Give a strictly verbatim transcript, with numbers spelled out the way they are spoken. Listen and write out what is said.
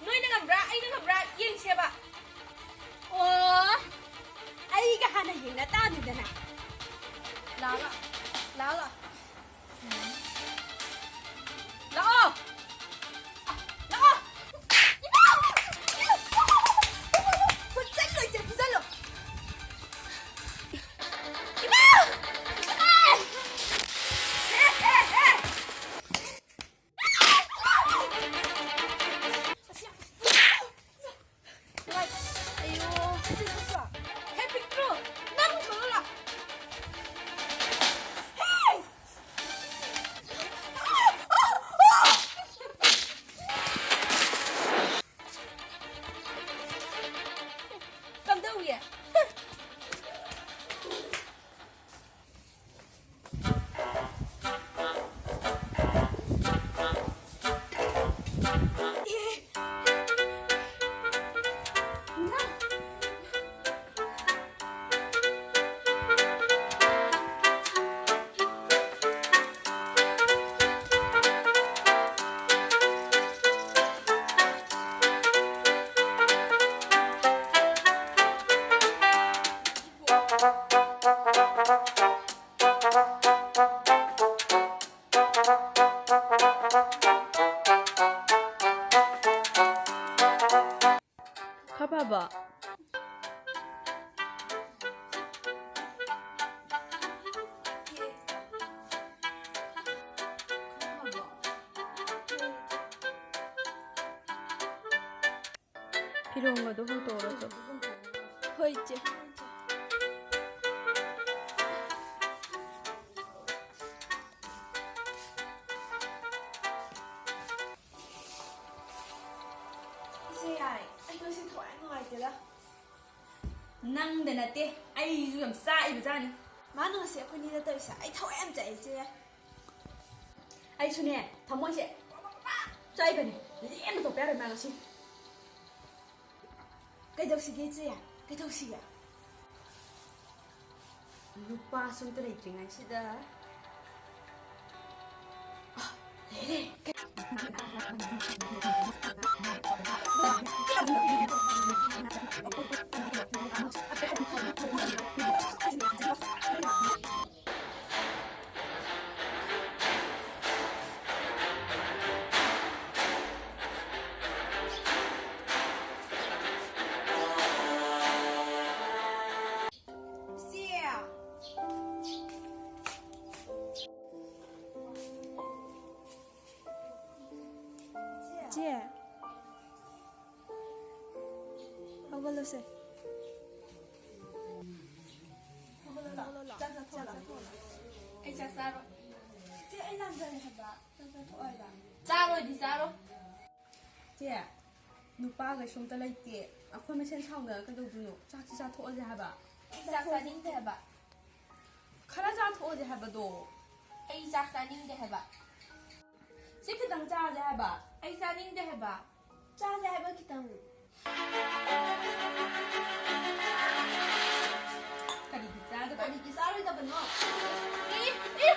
ꯅꯣꯏꯅ ꯉꯝꯕ꯭ꯔꯥ, ꯑꯩꯅ ꯉꯝꯕ꯭ꯔꯥ ꯌꯦꯡꯁꯦꯕ꯫ ꯑꯣ, ꯑꯩꯒ ꯍꯥꯟꯅ ꯌꯦꯡꯅ ꯇꯥꯕꯅꯤꯗꯅ꯫ ꯂꯥꯛꯑꯣ, ꯂꯥꯛꯑꯣ, ꯂꯥꯛꯑꯣ꯫ ꯂꯥꯛꯑꯣ! ꯂꯥꯛꯑꯣ! ꯏꯃꯥ! ꯐꯨꯠꯆꯜꯂꯣ, ꯏꯆꯦ, ꯐꯨꯠꯆꯜꯂꯣ! ꯏꯃꯥ! ꯏꯃꯥ! ꯍꯦ, ꯍꯦ, ꯍꯦ! ꯑꯁ, ꯌꯥꯝ ꯑꯌꯣ, ꯁꯤ ꯊꯣꯛꯄ꯭ꯔꯣ? ꯍꯦ, ꯄꯤꯛꯇ꯭ꯔꯨ, ꯅꯪ ꯊꯣꯛꯂꯛꯑꯣ꯫ ꯍꯦ! ꯀꯝꯗꯧꯏ? ꯈꯔ ꯐꯕ? ꯐꯤꯔꯣꯟꯒꯗꯣ ꯍꯣꯡꯇꯣꯛꯑꯣ ꯆꯣ꯫ ꯍꯣꯏ, ꯏꯆꯦ꯫ ꯏꯆꯦ ꯌꯥꯏ, ꯑꯩ ꯉꯁꯤ ꯊꯋꯥꯏ ꯌꯥꯝ ꯅꯨꯡꯉꯥꯏꯇꯦꯗ꯫ ꯅꯪꯗ ꯅꯠꯇꯦ, ꯑꯩꯁꯨ ꯌꯥꯝ ꯆꯥꯛꯏꯕ ꯖꯥꯠꯅꯤ꯫ ꯃꯥꯅ ꯉꯁꯤ ꯑꯩꯈꯣꯏꯅꯤꯗ ꯇꯧꯔꯤꯁꯦ, ꯑꯩ ꯊꯋꯥꯏ ꯌꯥꯝ ꯆꯥꯛꯑꯦ, ꯏꯆꯦ ꯌꯥꯏ꯫ ꯑꯩꯁꯨꯅꯦ, ꯊꯃꯣꯏꯁꯦ ꯆꯥꯛꯏꯕꯅꯤ, ꯂꯦꯝꯅ ꯇꯣꯛꯄ ꯌꯥꯔꯣꯏ ꯃꯥ ꯉꯁꯤ꯫ ꯀꯩꯗꯧꯁꯤꯒꯦ, ꯏꯆꯦ? ꯀꯩꯗꯧꯁꯤꯒꯦ? ꯂꯨꯄꯥꯁꯨ ꯑꯝꯇ ꯂꯩꯇ꯭ꯔꯤꯉꯩꯁꯤꯗ꯫ ꯑ, ꯂꯩꯔꯦ, ꯂꯩꯔꯦ꯫ ꯍꯧꯒꯠꯂꯁꯦ꯫ ꯍꯧꯒꯠꯂꯣ, ꯂꯥꯛꯑꯣ꯫ ꯆꯥꯛ ꯆꯥꯊꯣꯛꯑꯣ, ꯂꯥꯛꯑꯣ꯫ ꯑꯩ ꯆꯥꯛ ꯆꯥꯔꯣꯏ꯫ ꯆꯦ, ꯑꯩ ꯂꯥꯝꯖꯔꯦ ꯍꯥꯏꯕ꯫ ꯆꯥꯛ ꯆꯥꯊꯣꯛꯑꯣ ꯍꯥꯏꯕ꯫ ꯆꯥꯔꯣꯏꯗꯤ ꯆꯥꯔꯣꯏ꯫ ꯆꯦ, ꯅꯨꯄꯥꯈꯩꯁꯨ ꯑꯝꯇ ꯂꯩꯇꯦ꯫ ꯑꯩꯈꯣꯏ ꯃꯁꯦꯟ ꯁꯥꯎꯅꯔ ꯀꯩꯗꯧꯗꯣꯏꯅꯣ? ꯆꯥꯛꯁꯤ ꯆꯥꯊꯣꯛꯑꯁꯦ ꯍꯥꯏꯕ꯫ ꯑꯩ ꯆꯥꯛ ꯆꯥꯅꯤꯡꯗꯦ ꯍꯥꯏꯕ꯫ ꯈꯔ ꯆꯥꯊꯣꯛꯑꯁꯦ ꯍꯥꯏꯕꯗꯣ꯫ ꯑꯩ ꯆꯥꯛ ꯆꯥꯅꯤꯡꯗꯦ ꯍꯥꯏꯕ꯫ ꯁꯤ ꯈꯤꯇꯪ ꯆꯥꯁꯦ ꯍꯥꯏꯕ꯫ ꯑꯩ ꯆꯥꯅꯤꯡꯗꯦ ꯍꯥꯏꯕ꯫ ꯆꯥꯁꯦ ꯍꯥꯏꯕ ꯈꯤꯇꯪ꯫ ꯀꯔꯤꯒꯤ ꯆꯥꯗꯕ? ꯀꯔꯤꯒꯤ ꯆꯥꯔꯣꯏꯗꯕꯅꯣ? E, E,